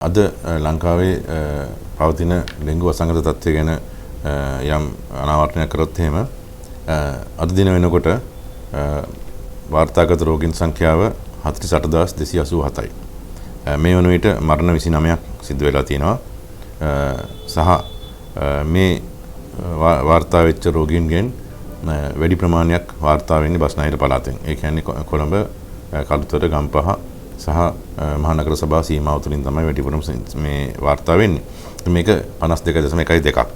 අද ලංකාවේ පවතින ඩෙංගු වසංගත තත්ත්වය ගැන යම් අනාවරණයක් කරොත් එහෙම අද දින වෙනකොට වාර්තාගත රෝගීන් සංඛ්‍යාව 48287යි. මේ වන විට මරණ 29ක් සිදු වෙලා තියෙනවා. සහ මේ වාර්තා වෙච්ච රෝගීන්ගෙන් වැඩි ප්‍රමාණයක් වාර්තා වෙන්නේ බස්නාහිර පළාතෙන්. ඒ කියන්නේ කොළඹ, කළුතර, ගම්පහ සහ මහනගර සභා සීමාව තුළින් තමයි වැඩිපුරම මේ වාර්තා වෙන්නේ. මේක 52.12ක්.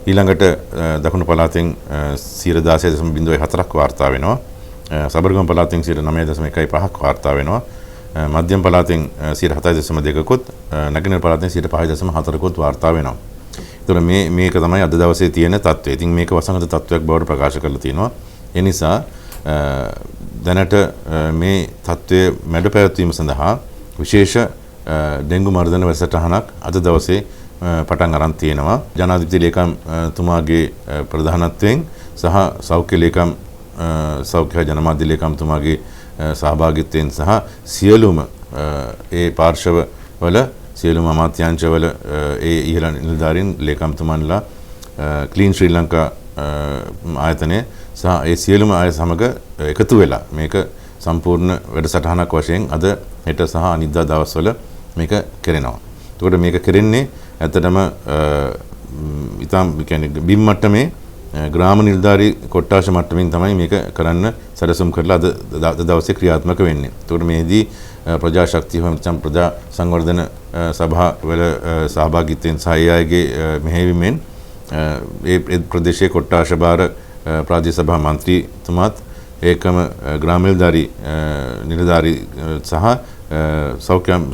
ඊළඟට දකුණු පළාතෙන් 16.04ක් වාර්තා වෙනවා. සබරගම පළාතෙන් 9.15ක් වාර්තා වෙනවා. මධ්‍යම පළාතෙන් 7.2කුත් නැගෙනහිර පළාතෙන් 5.4කුත් වාර්තා වෙනවා. ඒතර මේක තමයි අද දවසේ තියෙන තත්ත්වය. ඉතින් මේක වසංගත තත්ත්වයක් බවට ප්‍රකාශ කරලා තියෙනවා. ඒ නිසා දැනට මේ තත්ත්වය මැඩ පැවැත්වීම සඳහා විශේෂ ඩෙංගු මර්ධන වැඩසටහනක් අද දවසේ පටන් අරන් තියෙනවා. ජනාධිපති ලේකම් තුමාගේ ප්‍රධානත්වයෙන් සහ සෞඛ්‍ය ලේකම් සෞඛ්‍ය හා ජනමාධ්‍ය ලේකම්තුමාගේ සහභාගීත්වයෙන් සහ සියලුම ඒ පාර්ශවවල සියලුම අමාත්‍යාංශවල ඒ ඉහළ නිලධාරීන් ලේකම්තුමන්ලා ක්ලීන් ශ්‍රී ලංකා ආයතනය සහ ඒ සියලුම අය සමග එකතු වෙලා මේක සම්පූර්ණ වැඩසටහනක් වශයෙන් අද හෙට සහ අනිද්දා දවස්වල මේක කෙරෙනවා. එතකොට මේක කෙරෙන්නේ ඇත්තටම ඉතාම කියන්නේ බිම් මට්ටමේ ග්‍රාම නිලධාරී කොට්ටාශ මට්ටමින් තමයි මේක කරන්න සැලසුම් කරලා අද දවසේ ක්‍රියාත්මක වෙන්නේ. එතකොට මේදී ප්‍රජා ශක්තිය හෝ නැත්නම් ප්‍රජා සංවර්ධන සභා වල සහභාගීත්වයෙන් සහ ඒ අයගේ මෙහෙයවීමෙන් ඒ ප්‍රදේශයේ කොට්ටාශ භාර ප්‍රාදේශීය සභා මන්ත්‍රීතුමාත් ඒකම ග්‍රාම නිලධාරී නිලධාරී සහ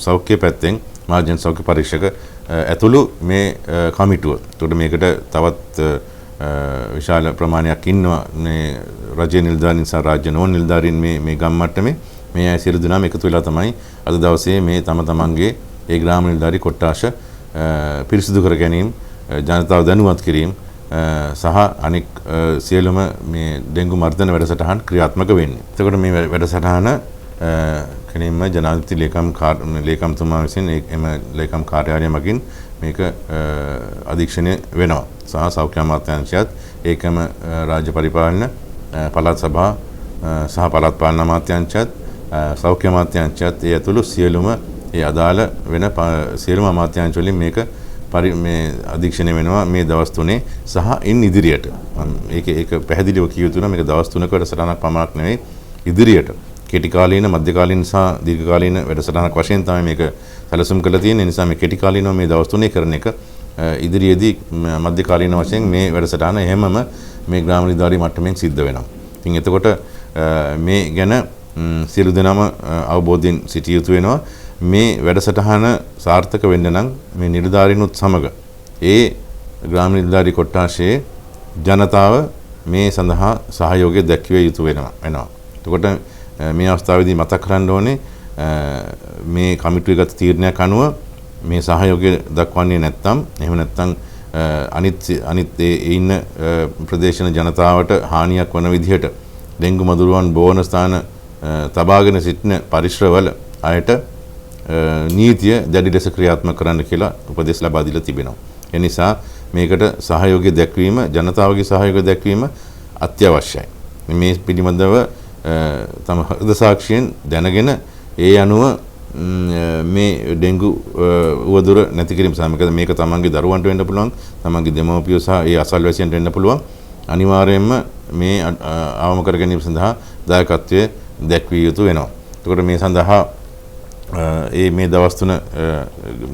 සෞඛ්‍ය පැත්තෙන් මහජන සෞඛ්‍ය පරීක්ෂක ඇතුළු මේ කමිටුව. එතකොට මේකට තවත් විශාල ප්‍රමාණයක් ඉන්නවා මේ රජයේ නිලධාරීන් සහ රාජ්‍ය නොවන නිලධාරීන් මේ ගම් මට්ටමේ මේ අය සියලු දෙනාම එකතු වෙලා තමයි අද දවසේ මේ තම තමන්ගේ ඒ ග්‍රාම නිලධාරී කොට්ටාශ පිරිසිදු කර ගැනීම, ජනතාව දැනුවත් කිරීම සහ අනෙක් සියලුම මේ ඩෙංගු මර්ධන වැඩසටහන් ක්‍රියාත්මක වෙන්නේ. එතකොට මේ වැඩසටහන කෙලින්ම ජනාධිපති ලේකම්තුමා විසින් එම ලේකම් කාර්යාලය මගින් මේක අධීක්ෂණය වෙනවා. සහ සෞඛ්‍ය අමාත්‍යාංශයත් ඒකම රාජ්‍ය පරිපාලන පළාත් සභා සහ පළාත් පාලන අමාත්‍යාංශයත් සෞඛ්‍ය අමාත්‍යාංශයත් ඒ ඇතුළු සියලුම ඒ අදාළ වෙන සියලුම අමාත්‍යාංශ වලින් මේක මේ අධීක්ෂණය වෙනවා මේ දවස් තුනේ සහ ඉන් ඉදිරියට. ඒක පැහැදිලිව කිය යුතු නම් මේක දවස් තුනක වැඩසටහනක් පමණක් නෙවෙයි, ඉදිරියට කෙටි කාලීන, මධ්‍ය කාලීන සහ දීර්ඝ කාලීන වැඩසටහනක් වශයෙන් තමයි මේක සැලසුම් කරලා තියෙන්නේ. ඒ නිසා මේ කෙටි කාලීනව මේ දවස් තුනේ කරන එක ඉදිරියේදී මධ්‍ය කාලීන වශයෙන් මේ වැඩසටහන එහෙමම මේ ග්‍රාම නිලධාරී මට්ටමින් සිද්ධ වෙනවා. ඉතින් එතකොට මේ ගැන සියලු දෙනාම අවබෝධයෙන් සිටිය යුතු වෙනවා. මේ වැඩසටහන සාර්ථක වෙන්න නම් මේ නිලධාරීනුත් සමග ඒ ග්‍රාම නිලධාරී කොට්ටාශයේ ජනතාව මේ සඳහා සහයෝගය දැක්විය යුතු වෙනවා. එතකොට මේ අවස්ථාවේදී මතක් කරන්න ඕනේ මේ කමිටුවේ ගත තීරණයක් අනුව මේ සහයෝගය දක්වන්නේ නැත්නම්, එහෙම නැත්නම් අනිත් ඒ ඉන්න ප්‍රදේශන ජනතාවට හානියක් වන විදිහට ඩෙංගු මදුරුවන් බෝවන ස්ථාන තබාගෙන සිටින පරිශ්‍රවල අයට නීතිය දැඩි ලෙස ක්‍රියාත්මක කරන්න කියලා උපදෙස් ලබා දීලා තිබෙනවා. ඒ නිසා මේකට සහයෝගය දැක්වීම, ජනතාවගේ සහයෝගය දැක්වීම අත්‍යවශ්‍යයි. මේ පිළිබඳව තම හෘද සාක්ෂියෙන් දැනගෙන ඒ අනුව මේ ඩෙංගු උවදුර නැති කිරීම සහ මොකද මේක තමන්ගේ දරුවන්ට වෙන්න පුළුවන්, තමන්ගේ දෙමව්පියෝ සහ ඒ අසල්වැසියන්ට වෙන්න පුළුවන්. අනිවාර්යයෙන්ම මේ අවම කර ගැනීම සඳහා දායකත්වය දැක්විය යුතු වෙනවා. එතකොට මේ සඳහා ඒ මේ දවස් තුන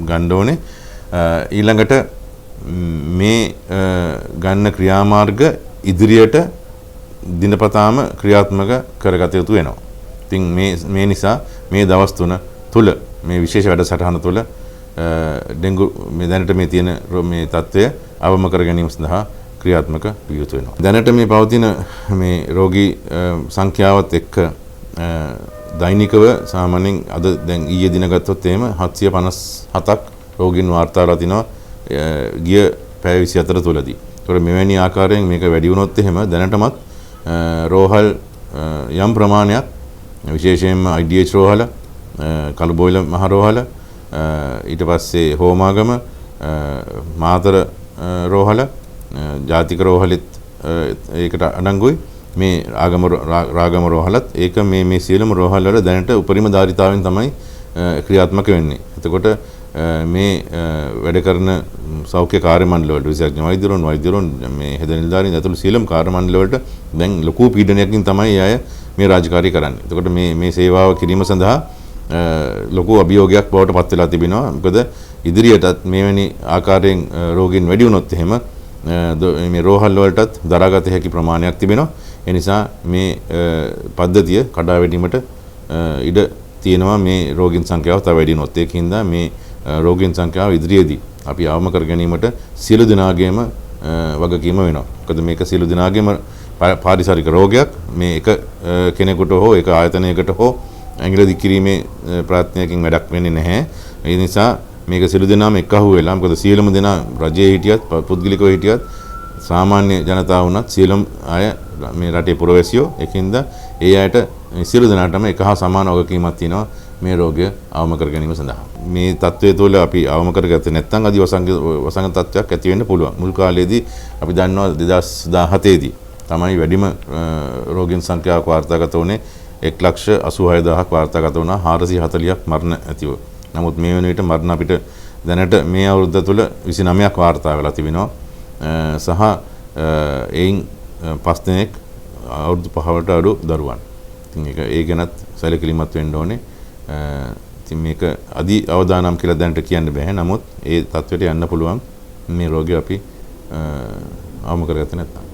ගන්න ඕනේ. ඊළඟට මේ ගන්න ක්‍රියාමාර්ග ඉදිරියට දිනපතාම ක්‍රියාත්මක කරගත යුතු වෙනවා. ඉතින් මේ නිසා මේ දවස් තුන තුල මේ විශේෂ වැඩසටහන තුල ඩෙංගු මේ දැනට මේ තියෙන මේ තත්ත්වය අවම කර ගැනීම සඳහා ක්‍රියාත්මක විය යුතු වෙනවා. දැනට මේ පවතින මේ රෝගී සංඛ්‍යාවත් එක්ක දෛනිකව සාමාන්‍යයෙන් අද දැන් ඊයේ දින ගත්තොත් එහෙම 757ක් රෝගීන් වාර්තා වෙලා තිනවා ගිය පැය 24 තුලදී. ඒතකොට මෙවැනි ආකාරයෙන් මේක වැඩි වුණොත් එහෙම දැනටමත් රෝහල් යම් ප්‍රමාණයක් විශේෂයෙන්ම IDH රෝහල, කළුබෝයිල මහ රෝහල, ඊට පස්සේ හෝමාගම, මාතර රෝහල, ජාතික රෝහලෙත් ඒකට අඩංගුයි. මේ රාගම රෝහලත් ඒක මේ සියලුම රෝහල් වල දැනට උපරිම ධාරිතාවෙන් තමයි ක්‍රියාත්මක වෙන්නේ. එතකොට මේ වැඩ කරන සෞඛ්‍ය කාර්ය මණ්ඩල වලට, විශේෂඥ වෛද්‍යවරුන්, වෛද්‍යවරුන්, මේ හෙද නිලධාරීන් ඇතුළු සියලුම කාර්ය මණ්ඩල වලට දැන් ලොකු පීඩනයකින් තමයි අය මේ රාජකාරී කරන්නේ. එතකොට මේ සේවාව කිරීම සඳහා ලොකු අභියෝගයක් බවට පත් වෙලා තිබෙනවා. මොකද ඉදිරියටත් මෙවැනි ආකාරයෙන් රෝගීන් වැඩි වුණොත් එහෙම මේ රෝහල් වලටත් දරාගත හැකි ප්‍රමාණයක් තිබෙනවා. ඒ නිසා මේ පද්ධතිය කඩා වැටීමට ඉඩ තියෙනවා මේ රෝගීන් සංඛ්‍යාව තව වැඩි වුණොත්. ඒකින්ද මේ රෝගීන් සංඛ්‍යාව ඉදිරියේදී අපි අවම කර ගැනීමට සියලු දෙනාගේම වගකීම වෙනවා. මොකද මේක සියලු දෙනාගේම පාරිසරික රෝගයක්. මේ එක කෙනෙකුට හෝ එක ආයතනයකට හෝ ඇඟිලි දික් කිරීමේ ප්‍රයත්නයකින් වැඩක් වෙන්නේ නැහැ. ඒ නිසා මේක සියලු දෙනාම එකහුව වෙලා, මොකද සියලුම දෙනා රජයේ හිටියත් පුද්ගලිකව හිටියත් සාමාන්‍ය ජනතාව වුණත් සියලුම අය මේ රටේ පුරවැසියෝ. ඒකින්ද ඒ අයට සියලු දෙනාටම එක හා සමාන වගකීමක් තියෙනවා මේ රෝගය අවම කර ගැනීම සඳහා. මේ තත්ත්වය තුළ අපි අවම කරගත්තේ නැත්නම් අධි වසංගත තත්ත්වයක් ඇති වෙන්න පුළුවන්. මුල් කාලයේදී අපි දන්නවා 2017 දී තමයි වැඩිම රෝගීන් සංඛ්‍යාවක් වාර්තාගත වුණේ. 1,86,000ක් වාර්තාගත වුණා. 440ක් මරණ ඇතිව. නමුත් මේ වෙන විට මරණ අපිට දැනට මේ අවුරුද්ද තුළ 29ක් වාර්තා වෙලා තිබෙනවා. සහ එයින් 5 දෙනෙක් අවුරුදු 5කට අඩු දරුවන්. ඉතින් ඒක ඒ ගැනත් සැලකිලිමත් වෙන්න ඕනේ. ඉතින් මේක අධි අවදානම් කියලා දැනට කියන්න බෑ. නමුත් ඒ තත්ත්වයට යන්න පුළුවන් මේ රෝගය අපි අවම කරගත්තේ නැත්නම්.